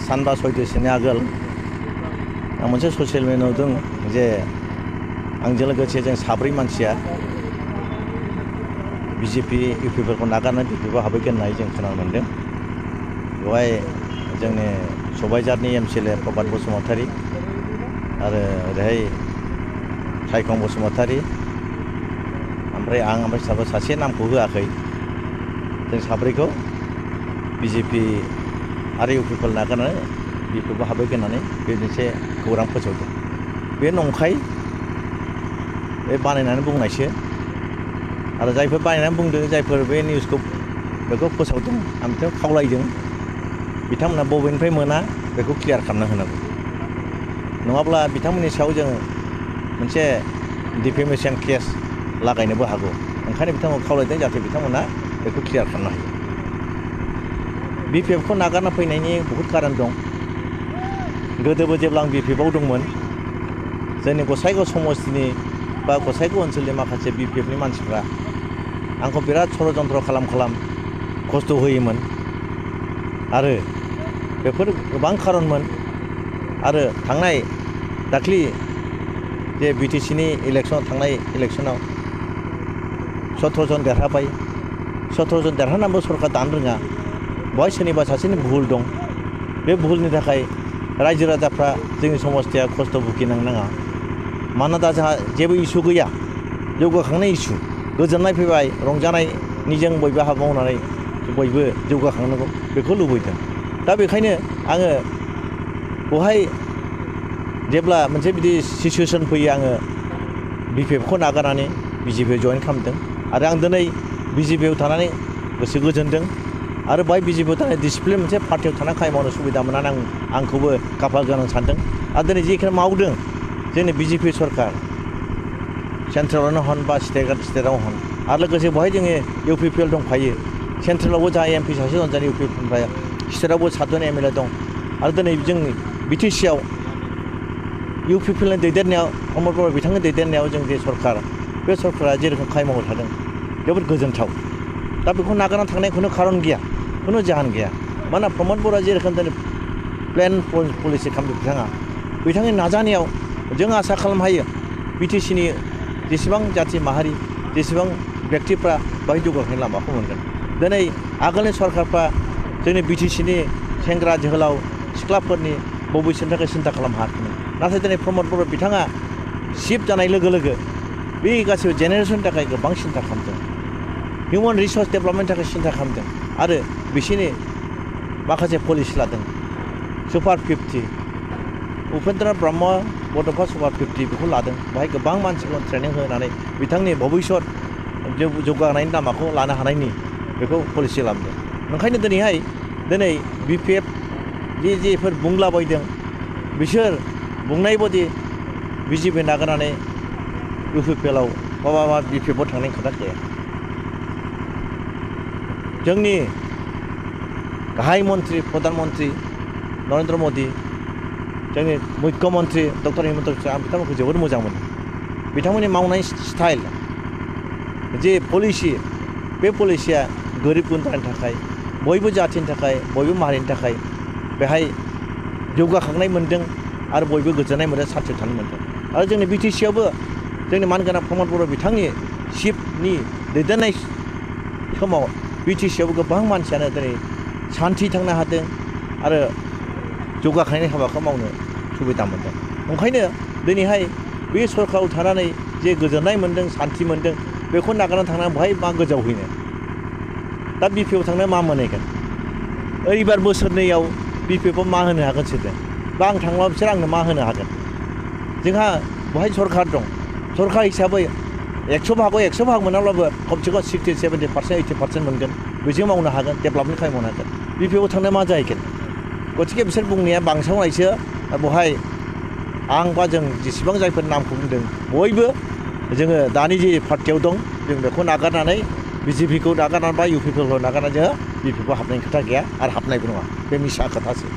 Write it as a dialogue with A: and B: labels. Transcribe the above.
A: सानबा सयदिनसोनि आगोल आं मोनसे ससियेल मिडियायाव नुदों जे आंजों लोगोसे जों साब्रै मानसिया बिजेपि इउपिफोरखौ नागारनानै बिजेपिआव हाबहैगोन होननानै जों खोनानो मोन्दों। बेवहाय जोंनि सबायझारनि एमसिएलए प्रभात बसुमतारी आरो ओरैहाय सायखं बसुमतारी ओमफ्राय आं सासे नामखौ होआखै। जों साब्रैखौ बिजेपि आरो इउपिफोर नागारनानै बिजेपिआव हाबहैगोन होननानै बे मोनसे खौरां फोसावदों। बे नंखाय, बे बानायनानै बुंनायसो। आरो जायफोर बानायनानै बुंदों, जायफोर बे निउसखौ बेखौ फोसावदों, आं बिथांखौ खावलायदों बिथांमोना बबेनिफ्राय मोना बेखौ क्लियार खालामना होनांगौ। नङाब्ला बिथांमोननि सायाव जों मोनसे डिफेमेशन केस लागायनोबो हागौ। ओंखायनो बिथांमोनखौ खावलायदों जाहाथे बिथांमोना बेखौ क्लियार खालामनो हायो। बिपिएफखौ नागारना फैनायनि बहुद कारन दं। गोदोबो जेब्ला आं बिपिएफआव दंमोन, जोंनि गसाइगाव समस्तिनि बा गसाइगाव ओनसोलनि माखासे बिपिएफनि मानसिफ्रा आंखौ बिराद षड़यन्त्र खालाम खस्थ' होयोमोन। आरो बेफोर गोबां खारनमोन। आरो थांनाय दाख्लि जे बिटिसिनि थांनाय इलेक्सनाव 17 जन देरहाबाय। 17 जन देरहानानैबो सरकार दानो रोङा। बेवहाय सोरनिबा सासेनि भुल दं। बे भुलनि थाखाय रायजो राजाफ्रा जोंनि समस्तिया खस्थ' भुगिनांनाङा। मानोना दा जोंहा जेबो इसु गैया, जौगाखांनाय इसु। गोजोननाय फैबाय, रंजानायनिजों बयबो हाबा मावनानै बयबो जौगाखांनांगौ बेखौ लुबैदों। दा बेखायनो आङो बेवहाय जेब्ला मोनसे बिदि सिचुवेसन फैयो, आङो बिपिएफखौ नागारनानै बिजेपिआव जइन खालामदों। आरो आं दिनै बिजेपिआव थानानै गोसो गोजोनदों। आरो बेवहाय बिजेपिआव थानाय डिसिप्लिन मोनसे पार्टियाव थानानै खामानि मावनो सुबिदा मोननानै आंखौबो खाफाल गोनां सानदों। आरो दिनै जिखिनि मावदों जोंनि बिजेपि सरकार, सेन्ट्रेलावनो होन बा स्टेटआव होन, आरो लोगोसे बेवहाय जोङो इउपिपिएल दंफायो। सेन्ट्रेलावबो जोंहा एमपि सासे दं, जोंनि इउपिपिनिफ्राय स्टेटआवबो 7 जन एमएलए दं। आरो दिनै जोंनि बिटिसिआव इउपिपिएलनि दैदेननायाव, प्रमद बर' बिथांनि दैदेननायाव जों जे सरकार, बे सरकारा जेरोखोम खामानि मावबाय थादों जोबोद गोजोनथाव। दा बेखौ नागारना थांनाय खुनु खारन गैया, खुनु जाहोन गैया। मानोना प्रमद बर'आ जेरोखोम दिनै प्लेन पलिसि खालामदों, बिथांनि नाजानायाव जों आसा खालामनो हायो बिटिसिनि जेसेबां जाथि माहारि, जेसेबां बेक्तिफ्रा बेवहाय जौगाखांनायनि लामाखौ मोनगोन। दिनै आगोलनि सरकारफ्रा जोंनि बिटिसिनि सेंग्रा जोहोलाव सिख्लाफोरनि भबिष्यतनि थाखाय सिन्था खालामनो हायाखैमोन। नाथाय दिनै प्रमद बर' बिथाङा चिफ जानाय लोगो लोगो बे गासैबो जेनेरेसननि थाखाय गोबां सिन्था खालामदों। हिउमेन रिसर्स डेभेलपमेन्टनि थाखाय सिन्था खालामदों। आरो बिसोरनि माखासे पलिसि लादों। सुपार 50, उपेन्द्र ब्रह्म बड'फा सुपार 50 बेखौ लादों। बेवहाय गोबां मानसिखौ ट्रेनिं होनानै बिथांनि भबिष्यत जौगानायनि लामाखौ लानो हानायनि बेखौ पलिसि लाबोदों। ओंखायनो दिनै बिपिएफ जेफोर बुंलाबायदों, बिसोर बुंनाय बायदि बिजेपि नागारनानै इउपिपिएलआव माबा बिपिएफआव थांनायनि खोथा गैया। जोंनि गाहाय मन्त्रि, प्रधान मन्त्रि नरेन्द्र मदि, जोंनि मुख्यमन्त्रि डक्टर हिमन्त बिश्व, आं बिथांमोनखौ जोबोद मोजां मोनो। बिथांमोननि मावनाय स्टाइल, जे पलिसि, बे पलिसिया गोरिब गुन्द्रानि थाखाय, बयबो जाथिनि थाखाय, बयबो माहारिनि थाखाय बेहाय जौगाखांनाय मोन्दों। आरो बयबो गोजोननाय मोन्दों, सान्थियाव थानो मोन्दों। आरो जोंनि बिटिसिआवबो जोंनि मानगोनां प्रमद बर' बिथांनि चिफनि दैदेननाय समाव बिटिसिआवबो गोबां मानसियानो दिनै सान्थि थांनो हादों आरो जौगाखांनायनि हाबाखौ मावनो सुबिदा मोन्दों। ओंखायनो दिनैहाय बे सरकाराव थानानै जे गोजोननाय मोन्दों, सान्थि मोन्दों, बेखौ नागारनानै थांनानै बहाय मा गोजावहैनो? दा बिपिएफआव थांनो मा मोनहैगोन? एबार बोसोरनैयाव बिपिएफआव मा होनो हागोन सोरजों? बा आं थांब्ला बिसोर आंनो मा होनो हागोन? जोंहा बेवहाय सरकार दं। सरकार हिसाबै 100 भागाव 100 भाग मोनाब्लाबो खमसे खम 60, 70%, 80% मोनगोन। बेजों मावनो हागोन, डेभेलपमेन्ट खामानि मावनो हागोन। बिपिएफआव थांनो मा जाहैगोन? गतिके बिसोर बुंनाया बांसावनायसो। बेवहाय आं बा जों जेसेबां जायफोर नामखौ बुंदों, बयबो जोङो दानि जे पार्टियाव दं, जों बेखौ नागारनानै बिजेपिखौ नागारनानै बा इउपिपिएलखौ नागारनानै जोङो बिपिएफआव हाबनायनि खोथा गैया आरो हाबनायबो नङा। बे मिसा खोथासो।